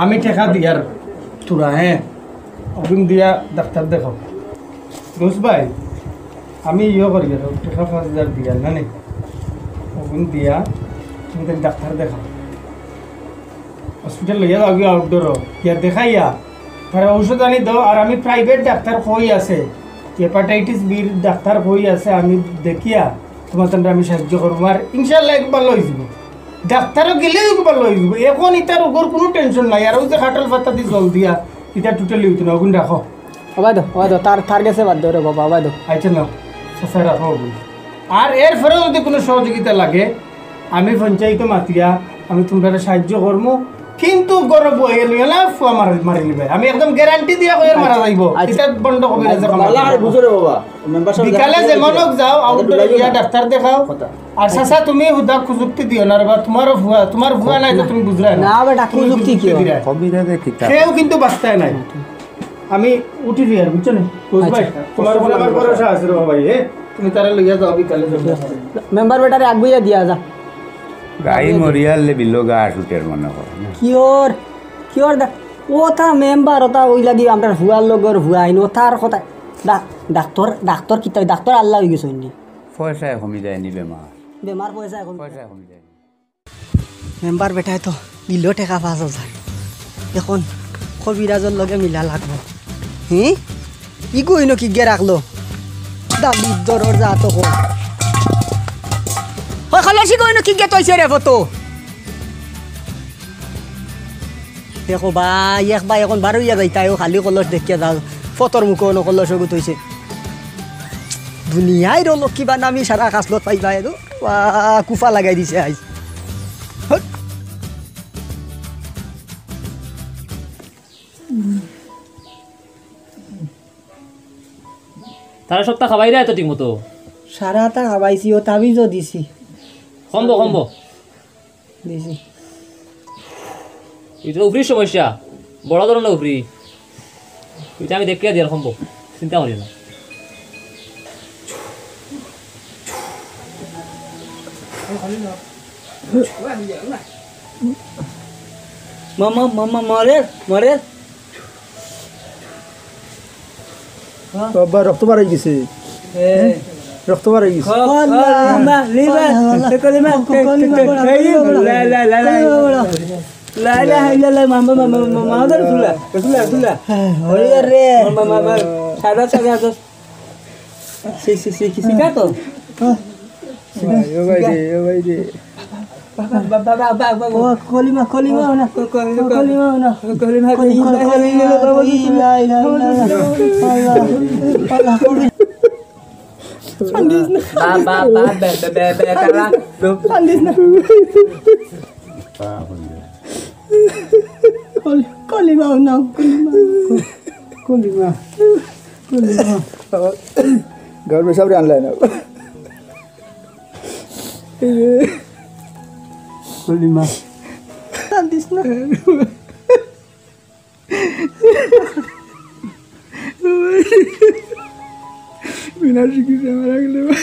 আমি টেকা দিয়ার তোরা, হ্যাঁ, ওগুন দিয়া ডাক্তার দেখাও। বুঝ ভাই, আমি ইয়ে করি আর টেকা পাঁচ হাজার দিয়া না নি, ওগুন দিয়া তুমি তাহলে ডাক্তার দেখাও। হসপিটাল লইয়া যাও গিয়া আউটডোরও, গিয়া দেখাইয়া তারা ঔষধ আনি দাও। আর আমি প্রাইভেট ডাক্তার কই আছে, হেপাটাইটিস বির ডাক্তার কই আছে, আমি দেখিয়া তোমার তানরে আমি সাহায্য করবো। আর ইনশাল্লাহ একবার লই যাব, ডাক্তারও গেলেও একবার লই যাব। এখন ইতার উপর কোনো টেনশন নাই। আর ওই যে খাটল পাতা দি জল দিয়া, ইটা টোটালি হইতো না, ওগুন রাখো। ওবায় দো, ওবায় দো, তার, তার গেছে বাদ দে রে বাবা, ওবায় দো। আচ্ছা না, চাচা রাখো ওগুন। আর এরপরেও যদি কোনো সহযোগিতা লাগে, আমি পঞ্চায়েত মাতিয়া আমি তোমরা সাহায্য করবো, কিন্তু গরব হয়ে গেল না, ফুয়া মারি, মারি নিবে। আমি একদম গ্যারান্টি দিয়া কইয়ার মারা যাইব। আচ্ছা। এটা বন্ধ কবি রাজা কামাল। আল্লাহ আর বুঝো রে বাবা, মেম্বার সাহেব বিকালে জানতে যেমন হোক যাও, আউটডোরে গিয়া ডাক্তার দেখাও। কথা। আর চাচা, তুমি হুদা কুযুক্তি দিও না রে বা, তোমারও ফুয়া, তোমার ফুয়া নাই তো তুমি বুঝরায় না। না বেটা, কুযুক্তি কি হয়? কবিরাজে কিতাব। কেউ কিন্তু বাঁচতায় নাই। আমি উঠি যাই আর, বুঝছো নি? বুঝ ভাই, আচ্ছা। তোমার উপর আমার ভরসা আছে রে বাবা, এ? তুমি তারা লইয়া যাও বিকালে যাও। মেম্বার বেটারে আগুইয়া দিয়া যা। গাই মরিয়ালে বিলো গা শুটের মনে হয়। কিওর, কিওর দা-, ওটা মেম্বার, ওটা ওই লাগি আমরা ফুয়ার লগর ফুয়া আইন, ওটার কথা। ডা-, ডাক্তার, ডাক্তার কিতা, ডাক্তার আল্লাহ হয়ে গেছে অইনি। পয়সায় কমি যায়নি বেমার। বেমার পয়সায় কমি পয়সায় কমি যায়নি। মেম্বার বেটায় তো দিল টেকা পাঁচ হাজার। এখন কবিরাজর লগে মিলা লাগবো। হি? ইগু ইনো কিগে রাখলো? দাবি দরর যা তো কর। বেশি কইনো কি গেত অইছে রে ফটো? দেখো ভাই, এক ভাই এখন বারইয়া যাইতায়, অউ খালি কলস দেখিয়া যাও, ফতর মুখো অনো কলস অগু থইছে। দুনিয়ার অলো কিবা নামি সারা খাসলত পাইবা, এ দো, ওয়া, কুফা লাগাই দিছে আইজ। হট। তারা সবতা খাবাইরায় তো ঠিক মতো? সারাতা খাবাইছি, অউ তাবিজও দিছি। কমবো, কমবো। দিছি। ইটা উফরির সমস্যা, বড় ধরনের উফরি। ইটা আমি দেখিয়া দিয়ার কমবো, চিন্তা করিও না। মামা, মামা, মরে, মরে। বাবা, রক্ত বাড়াই গেছে। এ। রক্ত বাড়াই গেছে। কলিমা, লিমা, কলিমা, কলিমা, কলিমা, লা, লা, লা, লা। লা ইলাহা ইল্লাল্লাহ, মামা, মামা, মামা, মামা, রসুল্লাহ, রসুল্লাহ, রসুল্লাহ। ওরে রে। মামা, মামা, সাদা, সাদা, সাদা। সি, সি, সি, কি শিখা তো? ভাই, ও ভাই রে, ও ভাই রে। বাবা, বাবা, বাবা, বাবা। ও, কলিমা, কলিমা, না। ক-, ক-, ক-, কলিমা, না। কলিমা, কলিমা, কলিমা, কলিমা, লা ইলাহা ইল্লাল্লাহ। আল্লাহ, আল্লাহ। কান্দিস না। বা, বা, বা, বে, বে, বে, বে, কারা। কান্দিস না। কল-, কলিমা, না, কলিমা। কলিমা। কলিমা। ঘর পেশাব রে আনলাই না। কলিমা। কান্দিস না। বিনা চিকিৎসা মারা গেলে বা।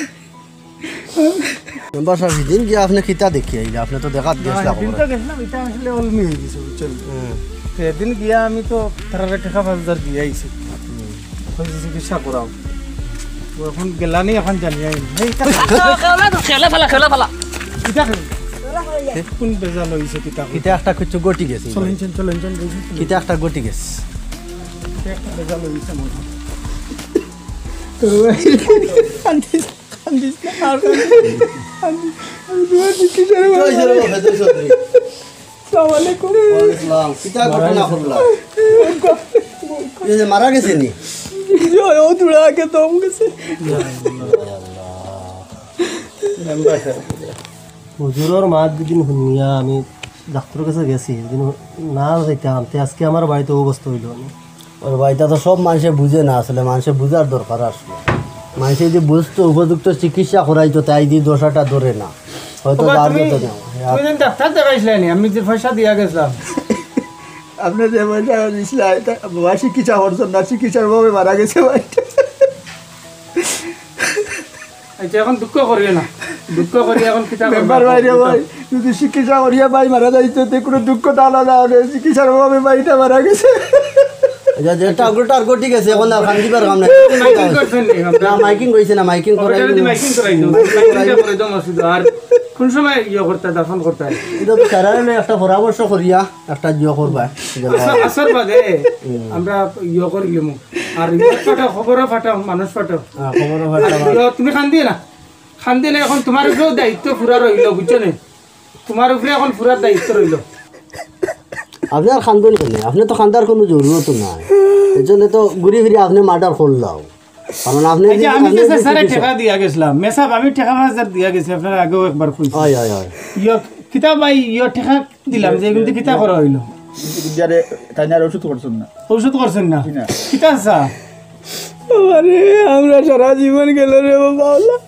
মেম্বার সাহেব, হিদিন গিয়া আপনে কিতা দেখি আইলা? আপনে তো দেখাত না, গেছলা হিদিন খবর। তো গেছলাম, ইটা আসলে অলমি অই গেছে, বুঝছইন? হুম। তো হিদিন গিয়া আমি তো তারারে টেকা পাঁচ হাজার দিয়া আইছি। হুম। কইছি চিকিৎসা করাও। তো এখন গেলানি, এখন জানি আইনি। এই তা খেলা, খেলা, খেলা, খেলা। ইটা খেলা। কোন বেজাল অইছে কিতা? ইটা একটা কিছু ঘটি গেছে। চলেন, চলেন, চলেন, চলেন। কিতা একটা ঘটি গেছে। ইটা একটা বেজাল অইছে মনে হয়। কান্দিস, কান্দিস না, আর কান্দিস না। আমি, আমি তোমার চিকিৎসার ব্যাপারে। আসসালামু আলাইকুম। ওয়ালাইকুম আসসালাম। কিতা ঘটনা ঘটলা? এই যে মারা গেছে নি? জি, ও থুড়া আগে দম গেছে। হুজুরর মাত যেদিন হুনিয়া আমি ডাক্তরর গেছে গেছি, সেদিন না যাইতাম, তে আজকে আমার বাড়িত অউ অবস্থা অইলো নি। ওর বাড়িত তো সব মানষে বুঝে না, আসলে মানষে বুঝার দরকার আসলে। মানষে যদি বুঝতো, উপযুক্ত চিকিৎসা করাইতো, তাই দি দশাটা ধরে না, হয়তো ওবা, দাঁড় তুমি, যেত না। তুমি যেন ডাক্তর দেখাইছিলা নি, আমি যে পয়সা দিয়া গেছিলাম। আপনে যে পয়সা দিছিলা, ইটা বাবা চিকিৎসা করছইন না, চিকিৎসার অভাবে মারা গেছে ভাই। আচ্ছা, এখন দুঃখ করিও না, দুঃখ করি এখন কিতা করবা? মেম্বার ভাই রে ভাই, যদি চিকিৎসা করিয়া ভাই মারা যাইতো, তে কোনো দুঃখ থাকলো না, মানে চিকিৎসার অভাবে ভাইটা মারা গেছে। আচ্ছা, যে টার্গেট, টার্গেট ঠিক আছে, এখন আর কান্দিবার কাম নাই। মাইকিং করছইন নি আপনারা? না, মাইকিং অইছে না, মাইকিং করাই যদি দিন। মাইকিং করাই দিন, মাইকিং মাইকিংটা করাই দিন। করাই দিন, মসজিদ। আর কোন সময় ইয়ে করতা, দাফন করতা? ইটা তো স্যারের লগে একটা পরামর্শ করিয়া একটা ইয়ে করবা। আসর, আসর বাদে হুম। আমরা ইয়ে করিলিমু। আর ইয়ে ফাটা, খবরও ফাটা, মানুষ ফাটা। হ্যাঁ, খবরও ফাটা। আর ইয়ে, তুমি কান্দিও না, কান্দিও না, এখন তোমার উপরেও দায়িত্ব পুরা রইলো, বুঝছো নি? তোমার উপরে এখন পুরা দায়িত্ব রইলো। আপনে আর কান্দইন কেনে? আপনে তো কান্দার কোনো জরুরত নাই। এর জন্য তো ঘুরি ফিরি আপনে মার্ডার করলাও। কারণ আপনে আচ্ছা, যে, আমি আপনে যে যে স্যারে চিকিৎসা টেকা দিয়া গেছিলাম, মেসাব, আমি টেকা পাঁচ হাজার দিয়া গেছি, আপনারে আগেও একবার কইছি। অয়, অয়, অয়। ইয়ো, কিতা ভাই, ইয়ো টেকা দিলাম, যে কিন্তু কিতা করা অইলো? ইয়ারে, তাইন আর ওষুধ করছইন না। ওষুধ করছইন না? জি না। কিতা চা? আরে, আমরা সারা জীবন গেল রে বাবা, আল্লাহ।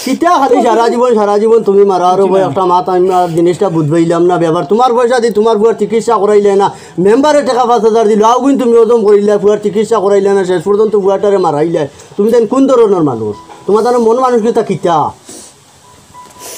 কিতা খালি সারা জীবন, সারা জীবন তুমি মারা আরো জি ভাই, না। একটা মাত আমি আর জিনিসটা বুঝবাইলাম না। ব্যাপার, তোমার পয়সা দি তোমার ফুয়ার চিকিৎসা করাইলায় না, মেম্বারে টেকা পাঁচ হাজার দিলো, অগুইন তুমি হজম করিলায়, ফুয়ার চিকিৎসা করাইলায় না, শেষ পর্যন্ত ফুয়াটারে মারাইলায়। তুমি তাইন কোন ধরনর মানুষ? তোমার তাইন মন মানসিকতা কিতা?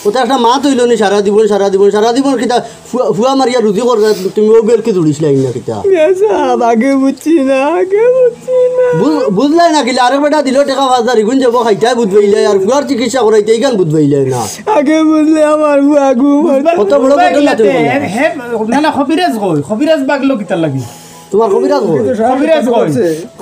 অটা একটা মাত অইলো নি সারা জীবন, সারা জীবন, সারা জীবন কিতা ফুয়া, ফুয়া মারিয়া রুজি করবে, তুমি অউ বেলকি জুড়িস লাইন না কিতা? মিয়া সাব, আগে বুঝছি না, আগে বুঝছি না। বুঝ-, বুঝলায় না কিলা? আরেক বেটা দিলো টেকা পাঁচ হাজার, ইগুন যাইবো খাইতায় বুঝবাইলায়, আর ফুয়ার চিকিৎসা করাইতায় ইখান বুঝবাইলায় না। আগে বুঝলে আমার ফুয়া গু মার- কত বড় ঘটনা তুমি হে, করলা। হে, না, না, কবিরাজ কই? কবিরাজ বাগলো কিতার লাগি? তোমার কবিরাজ কই? কবিরাজ কই?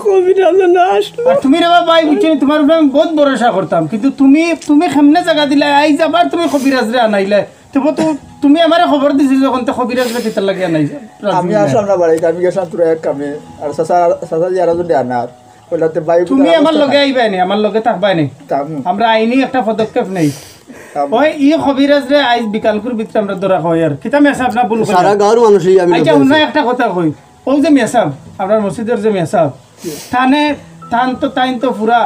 কবিরাজ না আসলো। আর তুমি রে বাবা, এই বুঝছো নি, তোমার উপরে আমি বহুত ভরসা করতাম, কিন্তু তুমি, তুমি কেমনে জাগা দিলায়, আইজ আবার তুমি কবিরাজরে আনাইলায়। তো তো তুমি আমারে খবর দিছো যখন, তো কবিরাজরে কিতার লাগি আনাইছো? আমি আসলাম না বাড়িত, আমি গেছিলাম তোরা এক কামে। আর চাচা, চাচা যে আরো জন আনার, কইলা তে ভাই তুমি আমার লগে আইবায় নি, আমার লগে থাকবায় নি। আমরা আইনি একটা পদক্ষেপ নেই। ওই ই কবিরাজরে আইজ বিকালকুর ভিতরে আমরা ধরা খাওয়াইয়ার। কিতা মেসাব না ভুল কইলাম? সারা গাঁওর মানুষ লইয়া আমি আচ্ছা, লগে অন্য আছি। একটা কথা কই, ও যে মেসাব, আমরার মসজিদর যে মেসাব, তানে, তান তো, তাইন তো পুরা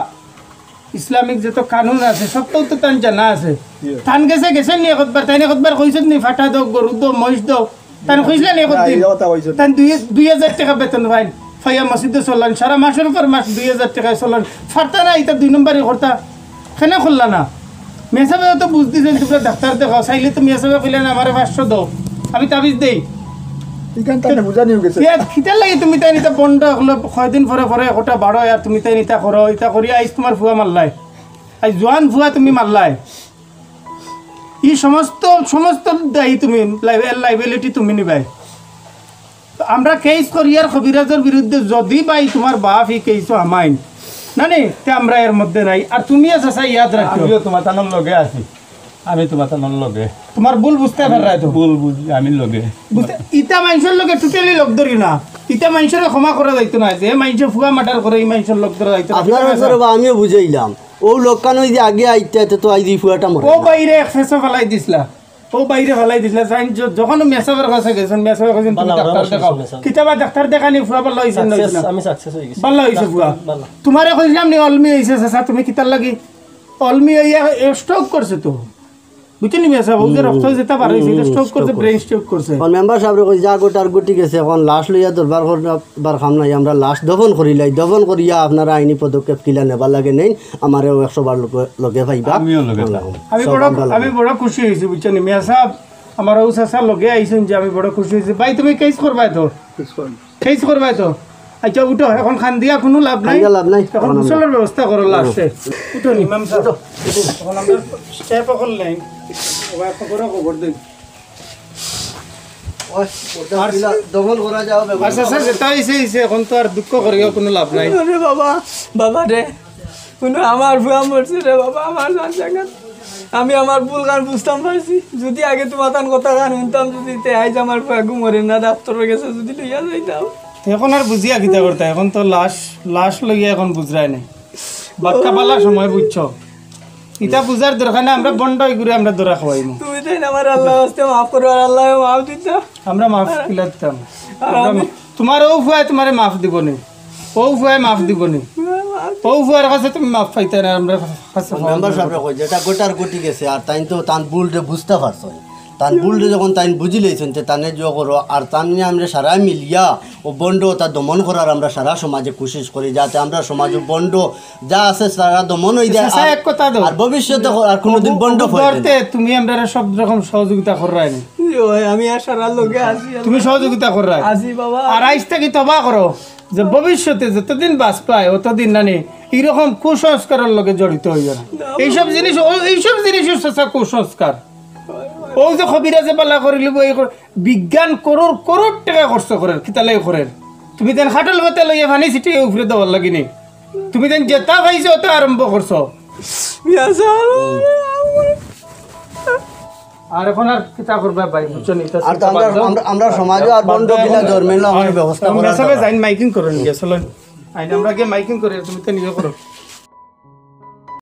ইসলামিক যত কানুন আছে, সবটাউ তো তান জানা আছে। তান গেছে, গেছে নি একবার, তাইন একবার কইছইন নি, ফাটা দেও, গরু দেও, মহিষ দেও, তান কইছলা নি একদিন? তান দুই, দুই হাজার টেকা বেতন পাইন, পাইয়া মসজিদো চলইন, সারা মাসর পর মাস দুই হাজার টেকায় চলইন, ফারতা না, ইতা দুই নম্বরি করতা, কেনে করলা না? মেসাবে তো বুঝ দিছইন, তোমরা ডাক্তার দেখাও, চাইলে তো মেসাবে কইলা না, আমারে পাঁচশো দেও, আমি তাবিজ দেই। ইখান তানে বুঝানি গেছে। কিতার লাগি তুমি তাইন ইতা বন্ড অকল কয়দিন পরে পরে একটা বাড়ো, আর তুমি তাইন ইতা করো, ইতা করি আইজ তোমার ফুয়া মারলায়, আইজ জোয়ান ফুয়া তুমি মারলায়, ই সমস্ত, সমস্ত দায়ী তুমি, লাই-, এর liability তুমি নিবায়। তো আমরা কেস করিয়ার কবিরাজর বিরুদ্ধে, যদি ভাই তোমার বাপ ই কেসো হামাইন, না নি, তে আমরা এর মধ্যে নাই। আর তুমিও চাচা ইয়াদ রাখিও। আমিও তোমার তানর লগে আছি, আমি তোমার তানর লগে। তোমার ভুল বুঝতে পাররায় তো। ভুল বুঝি, আমি লগে। বুঝতে, ইতা মানষর লগে totally লগ ধরিও না। ইতা মানষরে ক্ষমা করা যাইতো না। যে মানষে ফুয়া murder করে, ই মানষর লগ ধরা যাইতো না। আপনার ব্যাপারে বা আমিও বুঝাইলাম। ও লোকখান ওই যে আগে আইতে আইতে তো আইজ ই ফুয়াটা মরে ও না। বাইরে এক ফেসো ফালাই দিছলা। ও বাইরে ফালাই দিছলা। যাইন য-, যখন মেসাবর কাছে গেছইন, মেসাবে কইছইন, "তুমি ভালা, ডাক্তার ভালা দেখাও।" মেসাব। কিতাবা ডাক্তার দেখানি ফুয়া ভালা অইছে না অইছে না? আমি success অই গেছি। ভালা অইছে ফুয়া। ভালা। তোমারে কইছিলাম নি অলমি অইছে, চাচা, তুমি কিতার লাগি? অলমি অইয়া এ stroke করছে তো। বুঝছো নি মেসাব? ও যে রক্ত যেটা বার অইছে, এটা stroke করছে, brain stroke করছে। অখন মেম্বার সাবরে কই, যা গোটার গুটি গেছে, অখন লাশ লইয়া দরবার করবার কাম নাই, আমরা লাশ দফন করিলাই, দফন করিয়া আপনারা আইনি পদক্ষেপ কিলা নেবার লাগে নেইন, আমারেও একশো বার লগে, লগে পাইবা। আমিও লগে থাকবো। আমি বড়, আমি বড় খুশি অইছি, বুঝছো নি মেসাব? আমার ও চাচা লগে আইছইন যে আমি বড় খুশি অইছি। ভাই, তুমি কেস করবায় তো? কেস করবায় তো? আচ্ছা, উঠো, অখন কান্দিয়া কুনু লাভ নাই। কান্দিয়া লাভ নাই। অখন গোসলর ব্যবস্থা করো লাশে। উঠো নি, মেসাব। অখন আমরা step অকল নেই। ওবা, খবর খবর দিন। ওই, ওটা আর দমন করা যাও, আচ্ছা, আচ্ছা, যেটা অইছে, অইছে, অখন তো আর দুঃখ করিও কুনু লাভ নাই। আরে বাবা, বাবা রে, কুনু আমার ফুয়া মরছে রে বাবা, আমার জান জাগাত। আমি আমার ভুলখান বুঝতাম পারছি, যদি আগে তোমার তান কথা খান হুনতাম, যদি তে আইজ আমার ফুয়া গু মরে না, ডাক্তারর গেছে যদি লইয়া যাইতাম। অখন আর বুঝিয়া কিতা করতা, অখন তো লাশ, লাশ লইয়া অখন বুঝরায় নাই। বাক্কা বালা সময় বুঝছো। ইতা বুঝার দরকার নাই, আমরা বন্ড অই ঘুরে আমরা ধরা খাওয়াইমু। তুমি তাইন আমার আল্লাহ ওয়াস্তে মাফ করো, আর আল্লাহ মাফ দিতা। আমরা মাফ কিলা দিতাম? আর আমরা আমি মা-, তোমার ও ফুয়ায় তোমারে মাফ দিবো নি, ও ফুয়ায় মাফ দিবো নি, ও ফুয়ার কাছে তুমি মাফ পাইতায় না, আমরা কাছে পাওয়া মেম্বার যাবে। সাবরে কই, যেটা গোটার গুটি গেছে, আর তাইন তো তান ভুলরে বুঝতা পারছইন। তান ভুলরে যখন তাইন বুঝিলাইছইন, তে তানে জো করো, আর তান নিয়া আমরা সারা মিলিয়া ও বন্ড ওটা দমন করার আমরা সারা সমাজে কোশিশ করি, যাতে আমরা সমাজে বন্ড যা আছে সারা দমন অই যায়। চাচা, আর, এক কথা দেও। আর ভবিষ্যতে ক-, আর কোনোদিন বন্ড অইবে না। তুমি আমরারে সব রকম সহযোগিতা কররায় নি। জি ভাই, আমি আর সারা লগে আছি। তুমি সহযোগিতা কররায়। আছি বাবা। আর আইজ থাকি তবা করো যে ভবিষ্যতে যতদিন বাঁচবায়, অতদিন নানি ইরকম কুসংস্কারর লগে জড়িত অইও না। না, এইসব জিনিস, ও, এইসব জিনিস চাচা কুসংস্কার। ও যে কবিরাজে বালা করিলিবো, এই কর-, বিজ্ঞান করোড় করোড় টেকা খরচ করের, কিতার লাগি করের? তুমি তাইন খাটল পাতা লইয়া পানি ছিটিয়া উপরে দেওয়ার লাগি নি। তুমি তাইন যেতা পাইছো, অতা আরম্ভ করছো। মিয়া সাব। আর অখন আর কিতা করবা ভাই, বুঝছো নি? ইতা আর তো চিন্তা আমরা, বাদ দেও। আমরা, আমরা সমাজও আর বন্ড কিলা জন্মে না, আমরা ব্যবস্থা করার মেসাবে দরকার। যাইন মাইকিং করো নি, চলো। আইন আমরা গিয়া মাইকিং করি, তুমি তো নিজে করো।